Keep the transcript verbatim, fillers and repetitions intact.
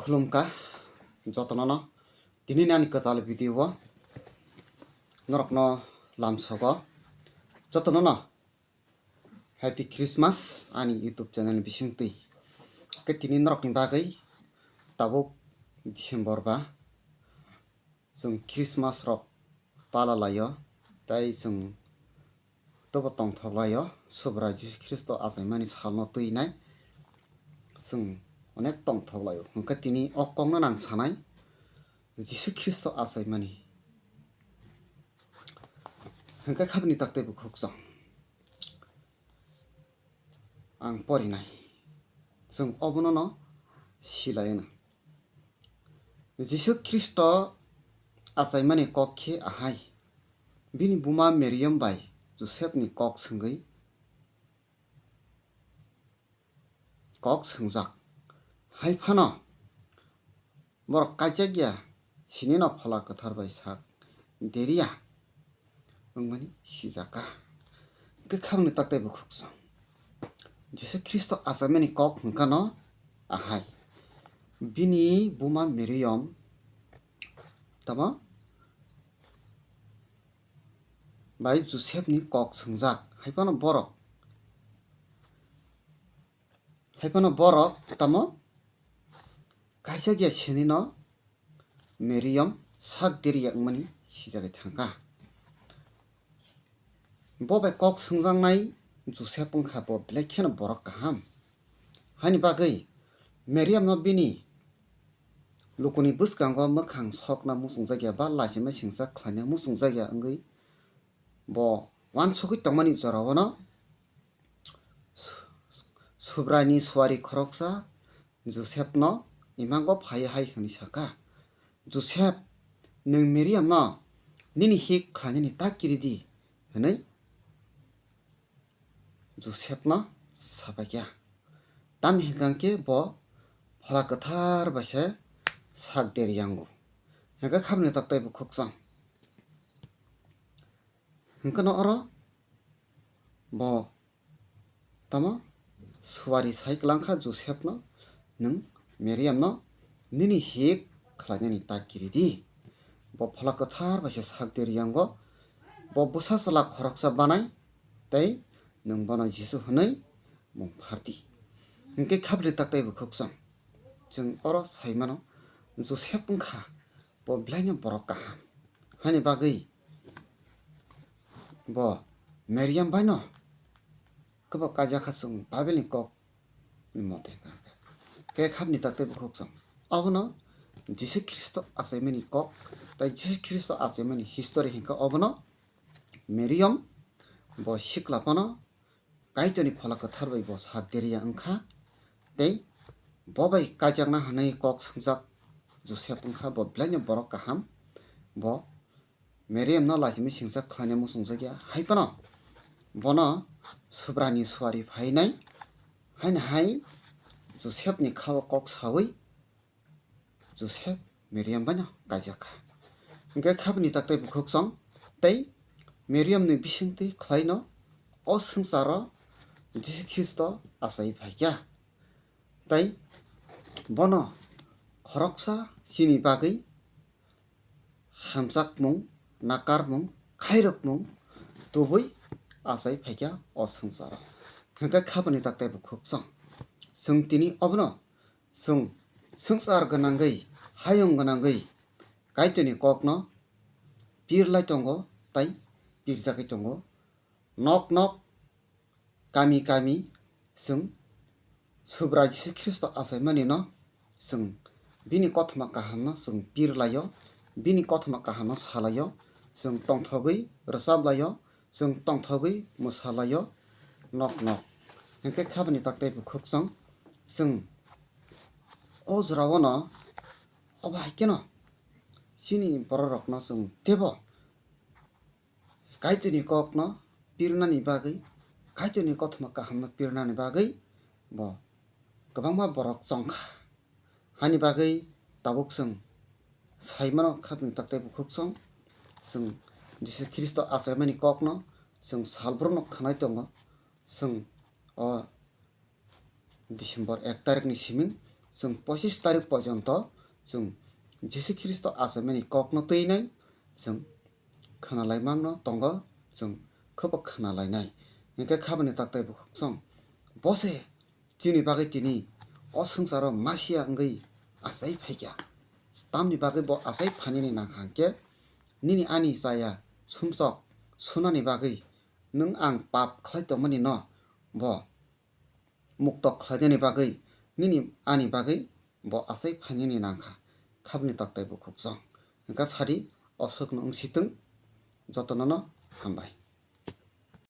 Khulumkha jotono no. Tini ani kwtal video o norokno lamsogo jotono no Happy Christmas ani YouTube channel ni bisingtwi. Khe tini norokni bagwi tabuk December ba chwng Christmas rok pala laio, tei chwng tobo tongthok laio, Subrai Jisu Khristo achaimani salno twi nai chwng onek tongthok laio. Hwnkhe tini o kokno nang sanai, Jisu Khristo achaimani. Hwnkhe khabni tak tei bukhuk chwng ang porinai, chwng obono no silaino. Jisu Khristo achaimani kok khe ahai, bini buma Mariam bai Josepni kok swngwi kok swngjak. Hai phano borok kaijak ya, sinino Phola Kwthar bai sak deriya wngmani sijak kha. Hwnkhe khabangni tak tei bukhuk chwng Jisu Khristo achaimani kok hwnkha no ahai, bini buma Mariam tamo bai Josepni kok swngjak. Hai phano borok, hai phano borok tamo kaijak ya sinino Mariam sak deriya wngmani sijagwi thangkha. Bo bai kok swngjaknai Josep wngkha bo belai kheno borok kaham. Hani bagwi Mariamno bini lukuni bwskango mwkhang sokna muchungjakya ba lachima singcha khlaina muchungjakya wngwi bo uansugwi tongmani jorao no Su-, Subraini suari khoroksa Josepno imango phai hai hwnwi sakha, "Josep, nwng Mariamno nini hik khlainani ta kiri di," hwnwi Josepno sabaikha. Tamni hwnkhe bo Phola Kwthar bai se sak deriyango. Hwnkhe khabni tak tei bukhuk chwng. Hwnkhe no oro bo tamo suari sai kwlangkha Josepno, "Nwng Mariamno nini hik khlainani ta kiri di." Bo Phola Kwthar bai se sak deriyango, bo bwsa chwla khoroksa banai tei nwng bono Jisu hwnwi mung phardi. Hwnkhe khabni tak tei bukhuk chwng, chwng oro sai mano Josep wngkha bo belaino borok kaham. Hani bagwi bo Mariam baino kwbak kaijak kha chwng Bible ni kok ni mote. Khe khabni tak tei bukhuk chwng obono Jisu Khristo achaimani kok, tei Jisu Khristo achaimani history hinkhe obono Mariam bo sikla phano Kaitorni Phola Kwthar bai bo sak deriya wngkha, tei bo bai kaijakna hwnwi kok swngjak Josep wngkha, bo belaino borok kaham, bo Mariamno lachimwi singcha khlaina muchungjakya, hai phano bono Subraini suari phainai, haino hai Josepni khao kok saui Josep Mariam baino kaijak kha. Hwnkhe khabni tak tei bukhuk chwng tei Mariamni bisingtwi khlaino o swngcharo Jisu Khristo achai phaikha. Tei bono khoroksa chini bagwi hamjakmung, nakarmung, khairokmung tubui achai phaikha o swngcharo. Hwnkhe khabni tak tei bukhuk chwng. Chwng tini obono chwng swngchar gwnangwi, hayung gwnangwi Kaitorni kokno pirlai tongo tei pirjagwi tongo. Nok nok, kami kami chwng Subrai Jisu Khristo achaimanino chwng bini kothoma kahamno chwng pirlaio, bini kothoma kahamno salaio, chwng tongthogwi rwchapblaio, chwng tongthogwi mwsalaio nok nok. Hwnkhe khabani tak tei bukhuk chwng, chwng o jorao no obo hai kheno chini bororokno chwng teibo Kaitorni kokno pirnani bagwi, Kaitorni kothoma kahamno pirnani bagwi bo kwbangma borok chongkha. Hani bagwi tabuk chwng saimano khabni tak tei bukhuk chwng, chwng Jisu Khristo achaimani kokno chwng salbrumno khwnai tongo. Chwng o December ek tarikni siming chwng pochis tarik porjonto chwng Jisu Khristo achaimani kokno twinai chwng khwnalaimano tongo, chwng khobo khwnalainai. Hinkhe khabani taktai bukhuksong, bo se chini bagwi tini o swngcharo Masia wngwi achai phaikha. Tamni bagwi bo achai phainani nangkha hinkhe nini ani chaya sumsok sunani bagwi nwng ang pap khlai tongmani no bo mukto khlainani bagwi nini ani bagwi bo achai phainani nangkha. Khabni taktai bukhuksong. Hinkhe phadi o swkno wngsitwng, jotono no hambai.